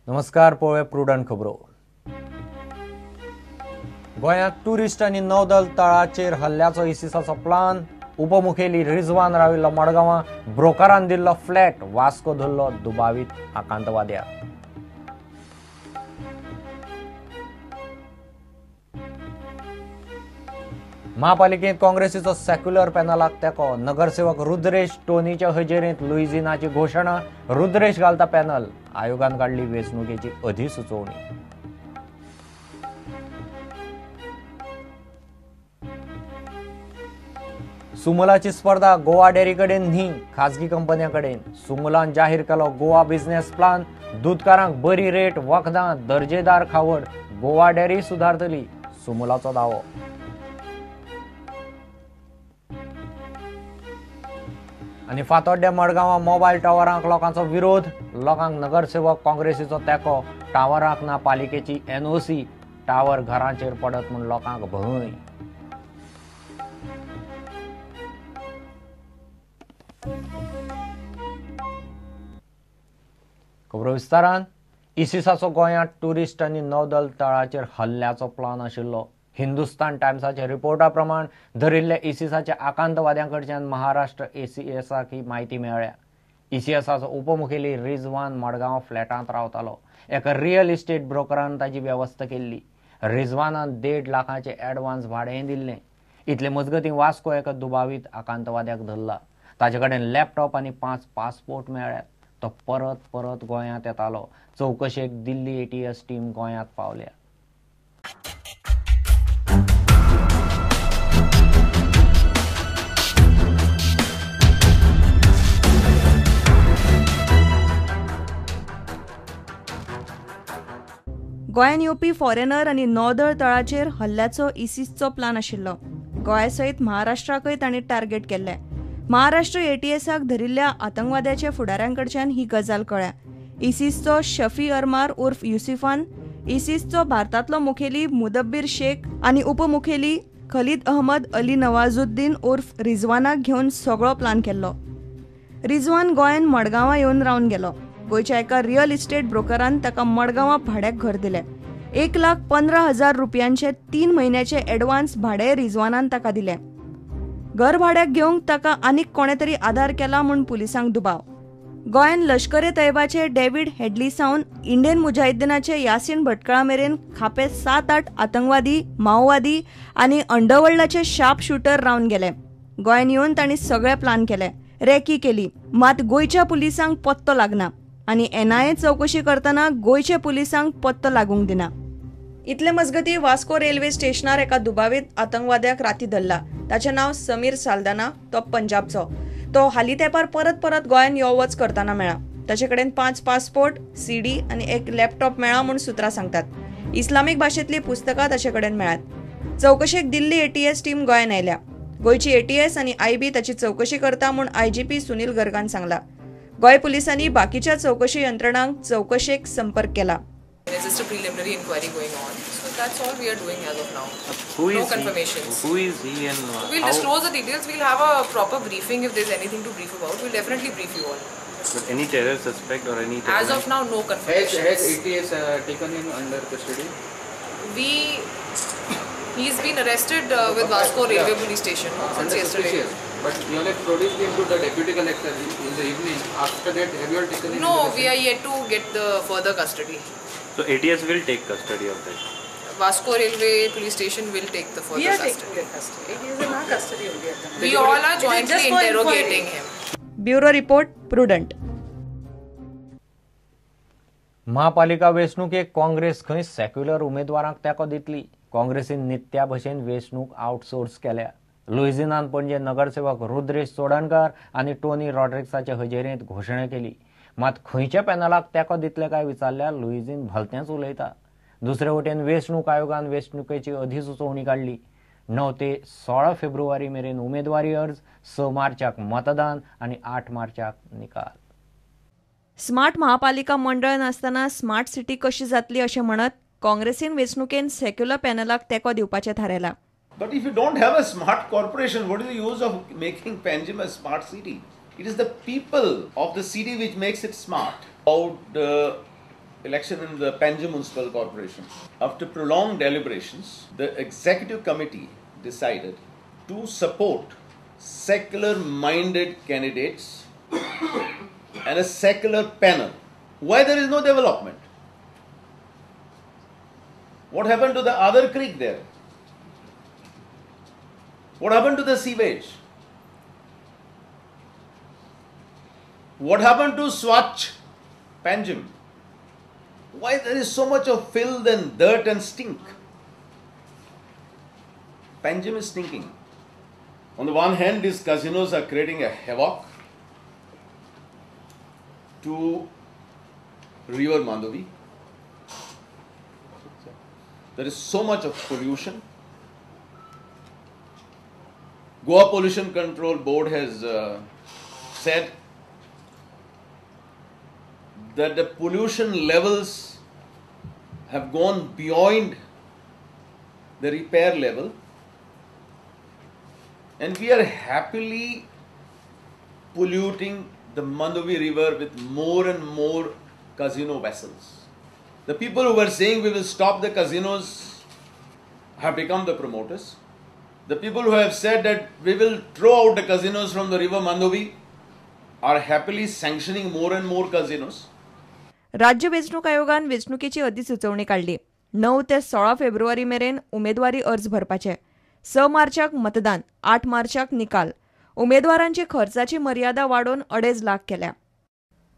नमस्कार, पळोवया प्रुडंट खबरो. गोंयांत ट्युरिस्ट आनी नौदल तळाचेर हल्ल्याचो इसिसाचो प्लान. उपमुखेली रिजवान राविल्लो मडगांवां, ब्रोकरान दिल्लो फ्लॅट, वास्को धरलो दुबावीत आकांतवाद्याक. महापालिकेंत काँग्रेसीचो सेक्युलर पॅनलाक तेंको. नगरसेवक रुद्रेश टोनीच्या हजेरेंत लुईजिनाची घोशणा. रुद्रेश घालता पॅनल. आयोगान काडली वेंचणुकेची अधिसुचोवणी. सुमुलाची स्पर्धा गोवा डेअरी कडेन न्ही, खाजगी कंपन्यां कडेन. सुमुलान जाहीर केलो गोवा बिझनेस प्लान. दुदकारांक बरी रेट, वखदां, दर्जेदार खावड. गोवा डेअरी सुदारतली, सुमुलाचो दावो. आनी फातोड्ड्या मडगांवां मोबायल टावरांक लोकांचो विरोध. लोकांक नगरसेवक काँग्रेसीचो तेंको. टावरांक ना पालिकेची एनओसी. टावर घरांचेर पडत म्हूण लोकांक भंय. खबरो विस्तारान. इसिसाचो गोंयांत ट्युरिस्ट आनी नौदल तळाचेर हल्ल्याचो प्लान आशिल्लो. हिंदुस्तान टायम्साच्या रिपोर्टा प्रमाण धरिल्ल्या इसिसाच्या आकांतवाद्यां कडच्यान महाराष्ट्र एसीएसाक ही म्हायती मेळ्ळ्या. इसीएसाचो उपमुखेली रिजवान मडगांव फ्लॅटांत रावतालो. एका रियल इस्टेट ब्रोकरान ताची वेवस्था केल्ली. रिजवानान 1.5 लाखांचे एडवान्स भाडें दिल्लें. इतले मजगतीं वास्को एका दुबावीत आकांतवाद्याक धरला. ताचे कडेन लॅपटॉप आनी 5 पासपोर्ट मेळ्ळ्यात. तो परत परत गोंयांत येतालो. चवकशेक दिल्ली एटीएस टीम गोंयांत पावल्या. गोंयांत येवपी फॉरेनर आनी नौदळ तळाचेर हल्ल्याचो इसिसचो प्लान आशिल्लो. गोंया सयत महाराष्ट्राकय तांणी टार्गेट केल्लें. महाराष्ट्र एटीएसाक धरिल्ल्या आतंकवाद्याच्या फुडाऱ्यांकडच्यान ही गजाल कळ्ळ्या. इसिसचो शफी अरमार उर्फ युसिफान, इसिसचो भारतांतलो मुखेली मुदब्बीर शेख आनी उपमुखेली खलीद अहमद अली नवाजुद्दीन उर्फ रिजवानाक घेवन सगळो प्लान केल्लो. रिजवान गोंयांत मडगांवां येवन रावन गेलो. गोंयच्या एका रियल इस्टेट ब्रोकरान ताका मडगांवां भाड्याक घर दिलें. 1,15,000 रुपयांचे 3 म्हयन्याचे एडवान्स भाडें रिजवानान ताका दिलें. घर भाड्याक घेवंक ताका आनीक कोणे तरी आदार केला म्हूण पुलिसांक दुबाव. गोंयांत लश्कर ए तैबाचे डेव्हिड हेडली सावन इंडियन मुजाहिद्दीनाचे यासीन भटकळा मेरेन खापे 7-8 आतंकवादी, माओवादी आनी अंडरवर्ल्डाचे शार्प शूटर रावन गेले. गोंयांत येवन तांणी सगळे प्लान केले, रेकी केली. मात गोंयच्या पुलिसांक पत्तो लागना आनी एनआयए चवकशी करतना गोंयच्या पुलिसांक पत्तो लागूंक दिना. इतले मजगती वास्को रेल्वे स्टेशनार एका दुबावीत आतंकवाद्याक राती धरला. ताचें नांव समीर साल्दाना. तो पंजाबचो. तो हालीं तेंपार परत परत गोंयांत यो वच करतना मेळ्ळा. ताचे कडेन 5 पासपोर्ट, सीडी आनी एक लॅपटॉप मेळ्ळा म्हूण सुत्रां सांगतात. इस्लामीक भाशेंतलीं पुस्तकां ताचे कडेन मेळ्ळ्यात. चवकशेक दिल्ली एटीएस टीम गोंयांत आयल्या. गोंयची एटीएस आनी आयबी ताची चवकशी करता म्हूण आयजीपी सुनील गर्गान सांगला. गोंय पुलिसांनी बाकीच्या चौकशी यंत्रणांक चौकशेक संपर्क केला. There's just a preliminary inquiry going on, so that's all we are doing as of now. No confirmations. Who is he and we'll disclose the details. We'll have a proper briefing if there's anything to brief about. We'll definitely brief you all. But any terror suspect or any terror? As of now, no confirmations. Has ATS taken him under custody? He's been arrested with Vasco Railway Police Station since yesterday. But you all have produced him to the deputy collector in the evening. After that, have you all taken him? No, we are yet to get the further custody. So ATS will take custody of that? Vasco Railway Police Station will take the further custody. We are taking the custody. It is in our custody only at the moment. We all are jointly interrogating him. Bureau Report, Prudent. महापालिका वेंचणुकेक काँग्रेस खंय secular उमेदवारांक तेंको दितली. काँग्रेसीन नित्या भशेन वेंचणूक outsource केल्या. लुईजिनान पणजे नगरसेवक रुद्रेश चोडणकर आनी टोनी रॉड्रिक्साचे हजेरेंत घोशणा केली. मात खंयच्या पॅनलाक तेंको दितले काय विचारल्यार लुईजीन भलतेंच उलयता. दुसरे वटेन वेंचणूक आयोगान वेंचणुकेची अधिसुचोवणी काडली. 9 ते 16 फेब्रुवारी मेरेन उमेदवारी अर्ज, 6 मार्चाक मतदान आनी 8 मार्चाक निकाल. स्मार्ट महापालिका मंडळ नासतना स्मार्ट सिटी कशी जातली अशें म्हणत काँग्रेसीन वेंचणुकेन सेक्युलर पॅनलाक तेंको दिवपाचें थारायलां. But if you don't have a smart corporation, what is the use of making Panjim a smart city? It is the people of the city which makes it smart. About election in the Panjim Municipal Corporation, after prolonged deliberations, the executive committee decided to support secular-minded candidates and a secular panel. Why there is no development? What happened to the other creek there? What happened to the sewage? What happened to Swachh Panjim? Why there is so much of filth and dirt and stink? Panjim is stinking. On the one hand, these casinos are creating a havoc to River Mandovi. There is so much of pollution. Goa Pollution Control Board has said that the pollution levels have gone beyond the repair level, and we are happily polluting the Mandovi River with more and more casino vessels. The people who were saying we will stop the casinos have become the promoters. The people who have said that we will throw out the casinos from the river Mandovi are happily sanctioning more and more casinos. राज्य वेंचणूक आयोगान वेंचणुकेची अधिसुचोवणी काडली. 9 ते 16 फेब्रुवारी मेरेन उमेदवारी अर्ज भरपाचे. 6 मार्चाक मतदान, 8 मार्चाक निकाल. उमेदवारांची खर्चाची मर्यादा वाडोवन 2.5 लाख केल्या.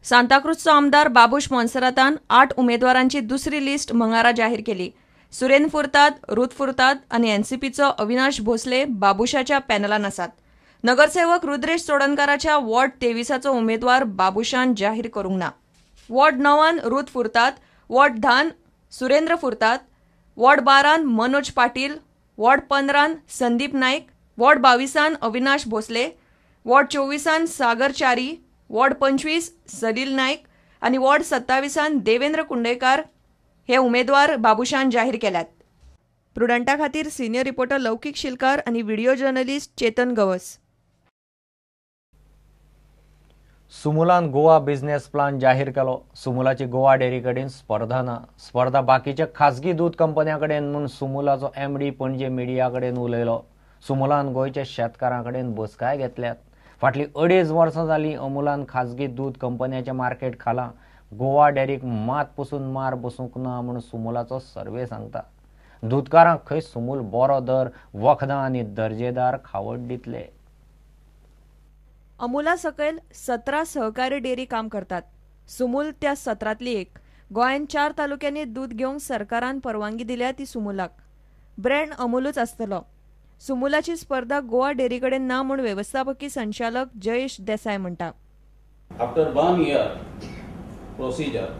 सांताक्रूजचो आमदार बाबूश मोन्सेरातान 8 उमेदवारांची दुसरी लिस्ट मंगळारा जाहीर केली. सुरेन फुर्ताद, रुथ फुर्ताद आनी एनसीपीचो अविनाश भोसले बाबूशाच्या पॅनलान आसात. नगरसेवक रुद्रेश चोडणकाराच्या वॉर्ड 23चो उमेदवार बाबूशान जाहीर करूंक ना. Ward 9 Ruth Furtado, ward 10 Surendra Furtado, ward 12 Manoj Patil, ward 15 Sandeep Naik, ward 22 Avinash Bhosale, ward 24 Sagar Chari, ward 25 Salil Naik आनी वॉर्ड 27 देवेंद्र कुंडेकार हे उमेदवार बाबूशान जाहीर केल्यात. प्रुडंटा खातीर सिनियर रिपोर्टर लौकिक शिलकार आनी व्हिडिओ जर्नलिस्ट चेतन गवस. सुमुलान गोवा बिझनेस प्लान जाहीर केलो. सुमुलाची गोवा डेअरी कडेन स्पर्धा ना, स्पर्धा बाकीच्या खाजगी दूद कंपन्यां कडेन म्हूण सुमुलाचो एमडी पणजे मिडिया कडेन उलयलो. सुमुलान गोंयच्या शेतकारां कडेन बसकाय घेतल्यात. फाटलीं 2.5 वर्सां जालीं अमुलान खाजगी दूद कंपन्याचें मार्केट खालां. गोवा डेअरीक मात पसून मार बसूंक ना म्हूण सुमुलाचो सर्वे सांगता. दुदकारांक खंय सुमूल बरो दर, वखदां आनी दर्जेदार खावड दितले. अमुला सकयल 17 सहकारी डेअरी काम करतात. सुमूल त्या 17तली एक. गोंयांत 4 तालुक्यांनी दूद घेवंक सरकारान परवानगी दिल्या ती सुमुलाक. ब्रँड अमुलूच आसतलो. सुमुलाची स्पर्धा गोवा डेअरी कडेन ना म्हूण वेवस्थापकी संचालक जयेश देसाय म्हणटा. After 1 year procedure,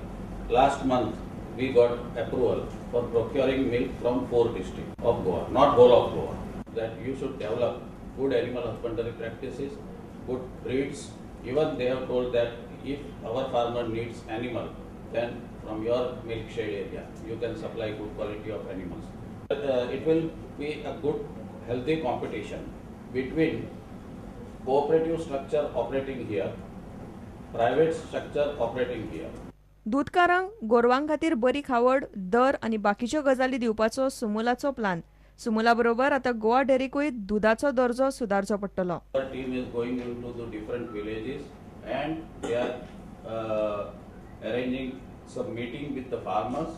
last month we got approval for procuring milk from 4 districts of Goa, not whole of Goa. That you should develop good animal husbandry practices, good breeds. Even they have told that if our farmer needs animal, then from your milk shed area you can supply good quality of animals. It will be a good healthy competition between cooperative structure operating here, private structure operating here. दूदकारांक गोरवां खातीर बरी खावड, दर आनी बाकीच्यो गजाली दिवपाचो सुमुलाचो plan. सुमुला बरोबर आतां गोवा डेअरीकूय दुदाचो दर्जो सुदारचो पडटलो. Our team is going into the different villages and they are arranging some meeting with the farmers.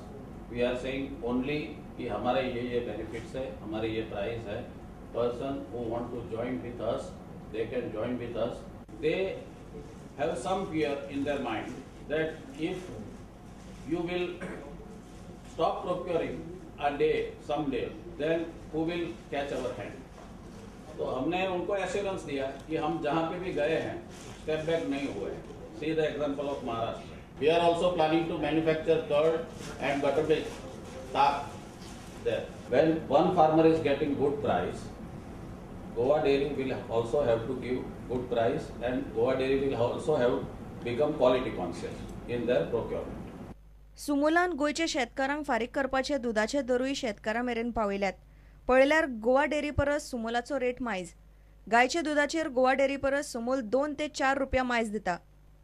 We are saying only कि हमारे ये benefits है, हमारे ये price Hai. Person who want to join with us, they can join with us. They have some fear in their mind that if you will stop procuring a day, someday, then who will catch our hand? तो हमने उनको assurance दिया कि हम जहाँ pay भी गए हैं step back नहीं हुए. See the example of Maharashtra. We are also planning to manufacture curd and buttermilk tak there. When one farmer is getting good price, Goa Dairy will also have to give good price and Goa Dairy will also have become quality conscious in their procurement. सुमुलान गोंयच्या शेतकारांक फारीक करपाचे दुदाचे दरूय शेतकारां मेरेन पावयल्यात. पळयल्यार Goa dairy परस सुमुलाचो rate मायज. गायच्या दुदाचेर Goa dairy परस सुमूल 2 ते 4 रुपया मायज दिता.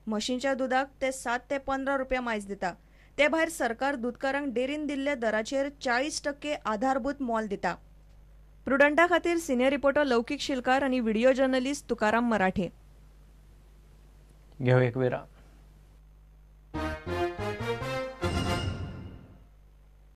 म्हशींच्या दुदाक ते 7 ते 15 रुपया मायज दिता. ते भायर सरकार दुदकारांक डेरीन दिल्ल्या दराचेर 40% आधारभूत मोल दिता. प्रुडंटा खातीर सिनियर रिपोर्टर लौकीक शिलकार आनी व्हिडिओ जर्नलिस्ट तुकाराम मराठे. घेऊ एक विराम.